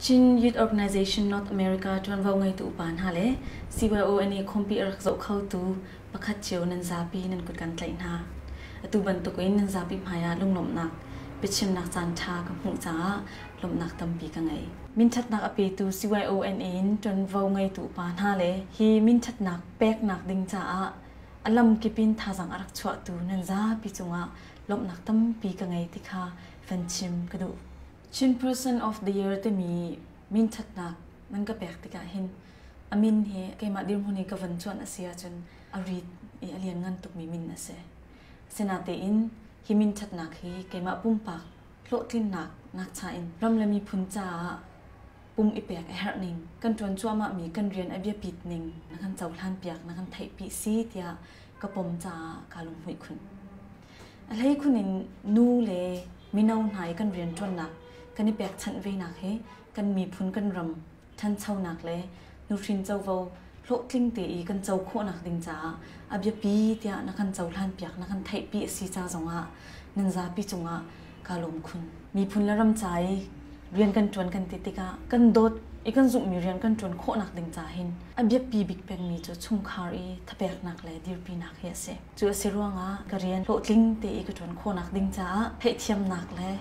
Chin Youth Organization North America ṭuanvo ngeitu upa hna le CYONA khawmpi a rak zoh khotu pakhat cio nan zapi nan kut kan tlaih hna. Atu bantukin nan zapi hmaiah lunglawmhnak biachimnak caanṭha ka hmuh caah lawmhnak tampi ka ngei. Minṭhatnak a petu CYONA in ṭuanvo ngeitu upa hna le hi minṭhatnak peknak ding caah a lamkip in thazaang a rak chuahtu nan zapi cungah lawmhnak tampi ka ngei ti kha van chim ka duh. Chin Person of the Year timi minṭhatnak nan ka pek tikah hin a min hi keimah dirhmun i ka van cuanh a si ahcun a rit i a lianngan tukmi min a si. Asinain hi minṭhatnak hi keimah pumpak hlawhtlinnak nakcha in ram le miphun caah pum i pek a herh ning, kan ṭuan cuahmahmi kan rian a biapit ning na kan cohlanpiak, na kan theihpi si tiah ka pom caah kaa lunghmuih khun. A hleikhun in nu le mino hna i kan rianṭuannak kan i pekchanh venak hi kan miphun kan ram ṭhanchonak le nuhrin covo hlawhtling te i kan co khawhnak ding caah a biapi tiah na kan cohlanpiak, na kan theihpi a si ca zongah nan zapi cungah kaa lawm khun. Miphun le ram ca i rian kan ṭuan kan ti tikah kan dawt i kan zumhmi rian kan ṭuan khawhnak ding ca hin a biapi bik pengmi cu chungkhar i thapeknak le dirpinak hi a si. Cu a si ruangah ka rian hlawhtling te i ka ṭuan khawhnak ding caah theihthiamnak le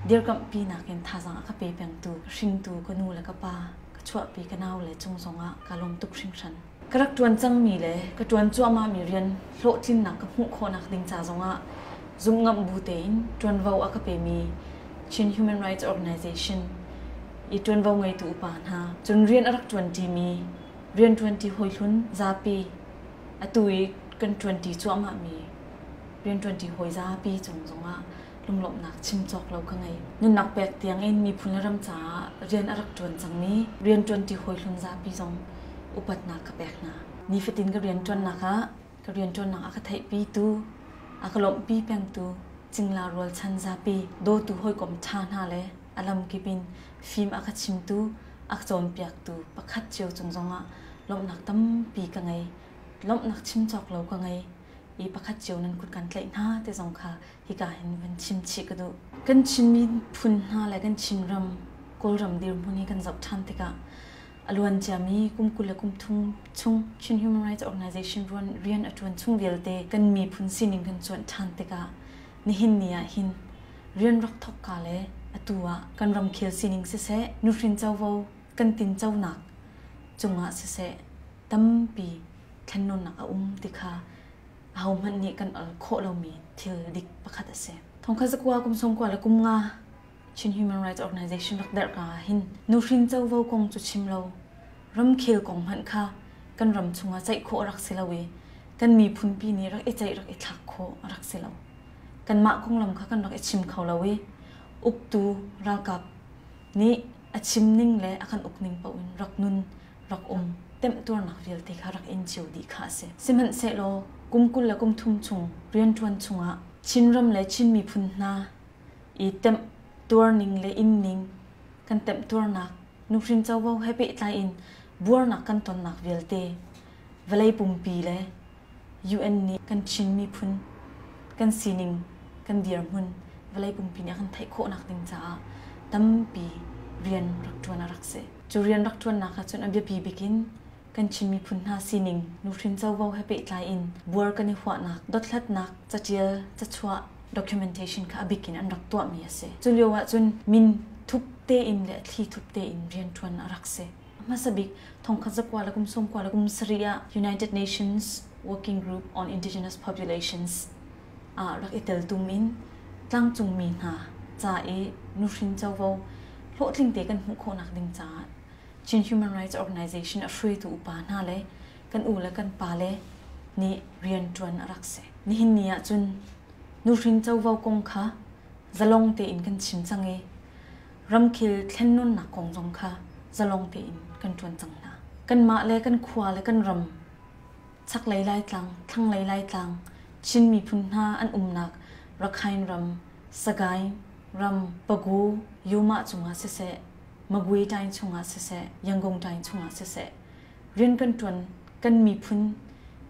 dirkamhpinak in thazaang a ka pe pengtu hringtu ka nu le ka pa, ka chuahpi ka nau le cung zongah kaa lawm tuk hringhran. Ka rak ṭuan cangmi le ka ṭuan cuahmahmi rian hlawhtlinnak ka hmuh khawhnak ding ca zongah zumhngamh bu tein ṭuanvo a ka pemi Chin Human Rights Organization i ṭuanvo ngeitu upa hna, cun rian a rak ṭuanṭimi rianṭuanṭi hawihlun zapi atu i kan ṭuanṭi cuahmahmi rianṭuanṭi hawi zapi cung zongah lunglawmhnak chim cawk lo ka ngei. Nunnak pek tiangin miphun le ram caah rian a rak ṭuan cangmi rianṭuanṭi hawihlun zapi zong upatnak ka pek hna. Nifatin ka rianṭuannak ah ka rianṭuannak a ka theihpitu, a ka lawmhpi pengtu cingla rualchan zapi, dawtu hawikom ṭha hna le a lamkip in fim a ka chimtu, a ka cawnpiaktu pakhat cio cung zongah lawmhnak tampi ka ngei. Lawmhnak chim cawk lo ka ngei. I pakhat cio nan kut kan tlaih hna ti zong kha hika hin van chim chih ka duh. Kan Chin miphun hna le kan Chinram, Kawlram dirhmun hi kan zoh ṭhan tikah a luan ciami kum 20 le kum thum chung Chin Human Rights Organization rian a ṭuan chung vialte kan miphun sining kan cuanh ṭhan tikah nihin ni ah hin rian rak thawkka le atu ah kan ramkhel sining siseh, nuhrin covo kan tinconak cungah siseh tampi thlennawnnak a um ti kha ahohmanh nih kan al khawh lomi thil dik pakhat a si. Thongkhat zakua kum sawmkua le kum nga Chin Human Rights Organization rak derh ka ah hin nuhrin covo kong cu chim lo ramkhel kong hmanh kha kan ram chungah ceih khawh a rak si lo i kan miphunpi nih rak i ceih rak i thlak khawh a rak si lo. Kanmah konglam kha kan rak i chim kho lo i uktu ralkap nih a chim ning le a kan uk ning paoh in rak nun rak um temhtuarnak vialte kha rak in cio dih kha a si. Sihmanhsehlaw kum 20 le kum thum chung rianṭuan chungah Chinram le Chin miphun hna i temhtuar ning le inn ning kan temhtuarnak nuhrin covo he pehtlai in buarnak kan tonnak vialte vawlei pumpi le UN nih kan Chin miphun kan sining kan dirhmun vawlei pumpi nih a kan theih khawhnak ding caah tampi rian rak ṭuan a rak si. Cu rian rak ṭuannak ah cun a biapi bik in kan Chin miphun hna sining nuhrin covo he pehtlai in buar kan i huahnak, dothlatnak, caṭial, cachuah, documentation kha a bik in an rak tuahmi a si. Cu lio ah cun min thup tein le thli thup tein rianṭuan a rak si. A hmasa bik thongkhat zakua le kum sawmkua le kum sarih ah United Nations Working Group on Indigenous Populations ah rak i teltum in tlangcungmi hna ca i nuhrin covo hlawhtling te kan hmuh khawhnak ding caah Chin Human Rights Organization a hruaitu upa hna le kan u le kan pa le nih rian ṭuan a rak si. Nihin ni ah cun nuhrin covo kong kha zalong tein kan chim cang i ramkhel thlennawnnak kong zong kha zalong tein kan ṭuan cang hna. Kanmah le kan khua le kan ram chaklei Laitlang, thlanglei Laitlang, Chin miphun hna an umnak Rakhine ram, Sagaing ram, Pagu, Yoma cungah siseh, Magwe ṭaing chungah siseh, Yangon ṭaing chungah siseh, rian kan ṭuan kan miphun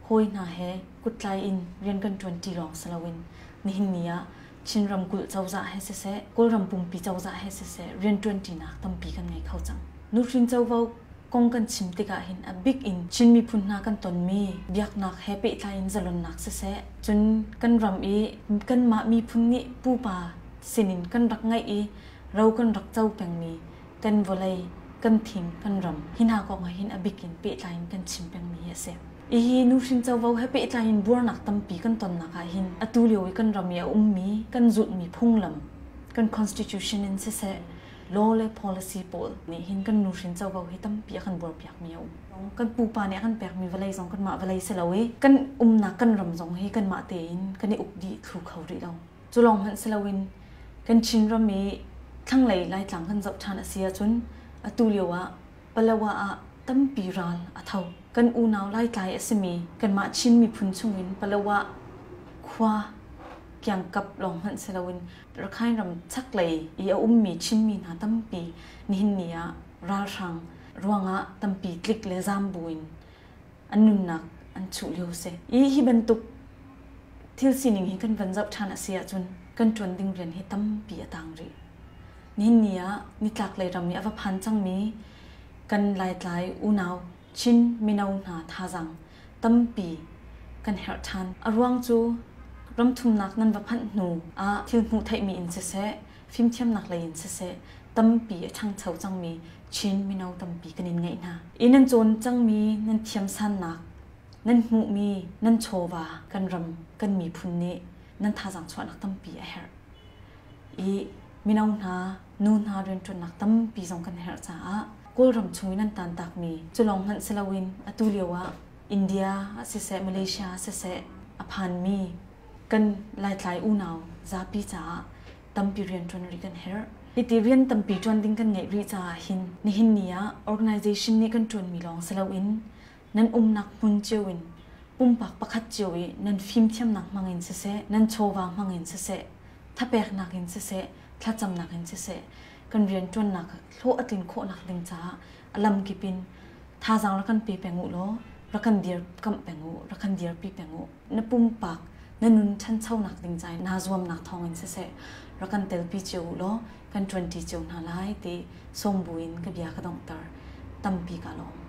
hawi hna he kuttlai in rian kan ṭuan ṭi lawng si loin nihin ni ah Chin ramkulh cozah he siseh, Kawlram pumpi cozah he siseh rianṭuanṭinak tampi kan ngei kho cang. Nuhrin covo kong kan chim tikah hin a bik in Chin miphun hna kan tonmi biaknak he pehtlai in zalonnak siseh, cun kan ram i kanmah miphun nih pupa sinin kan rak ngeih i ro kan rak co pengmi kan vawlei, kan thing, kan ram hi hna kong ah hin a bik in pehtlai in kan chim pengmi hi a si. Hihi nuhrin covo he pehtlai in buarnak tampi kan tonnak ah hin atu lio i kan ram i a ummi kan zulhmi phunglam, kan constitution in siseh, law le policy pawl nih hin kan nuhrin covo hi tampi a kan buarpiakmi a um. Kan pupa nih a kan pekmi vawlei zong kanmah vawlei si lo i kan umnak kan ram zong hi kanmah tein kan i uk dih thlu kho rih lo. Cu lawng hmanh si loin kan Chinram i thlanglei Laitlang kan zoh ṭhan a si ahcun atu lio ah Palawa ah tampi ral a tho. Kan unau Laitlai a simi kanmah Chin miphun chungin Palawa khua kiangkap lawng hmanh si loin Rakhine ram chaklei i a ummi Chinmi hna tampi nihin ni ah ralhrang ruangah tampi tlik le zaam buin an nunnak an chuh lio si. I hi bantuk thil sining hi kan van zoh ṭhan a si ahcun kan ṭuan ding rian hi tampi a tang rih. Nihin ni ah nitlaklei ram i a va phan cangmi kan Laitlai unau Chin mino hna thazaang tampi kan herh ṭhan. A ruang cu ramthumnak nan va phanh hnu ah thil hmuh theihmi in siseh, fimthiamnak lei in siseh tampi a ṭhangcho cangmi Chin mino tampi kan in ngeih hna. I nan cawn cangmi nan thiamsannak, nan hmuhmi nan chawva kan ram, kan miphun nih nan thazaang chuahnak tampi a herh. I mino hna, nu hna rianṭuannak tampi zong kan herh caah Kawlram chung i nan tantakmi cu lawng hmanh si loin atu lio ah India ah siseh, Malaysia ah siseh a phanmi kan Laitlai unau zapi caah tampi rianṭuan rih kan herh. Hiti rian tampi ṭuan ding kan ngeih rih caah hin nihin ni ah organization nih kan ṭuanmi lawng si loin nan umnak hmun cio in pumpak pakhat cio i nan fimthiamnak hmang in siseh, nan chawva hmang in siseh, thapeknak in siseh, thlacamnak in siseh, kan rianṭuannak hlawh a tlin khawhnak ding caah a lamkip in thazaang rak kan pe peng u law rak kan dirkamh peng u, rak kan dirpi peng u. Na pumpak na nun ṭhanchonak ding ca i naa zuamnak thawngin siseh rak kan telpi cio u law kan ṭuanṭi cio hna lai ti sawm buin ka bia ka donghter. Tampi ka lawm.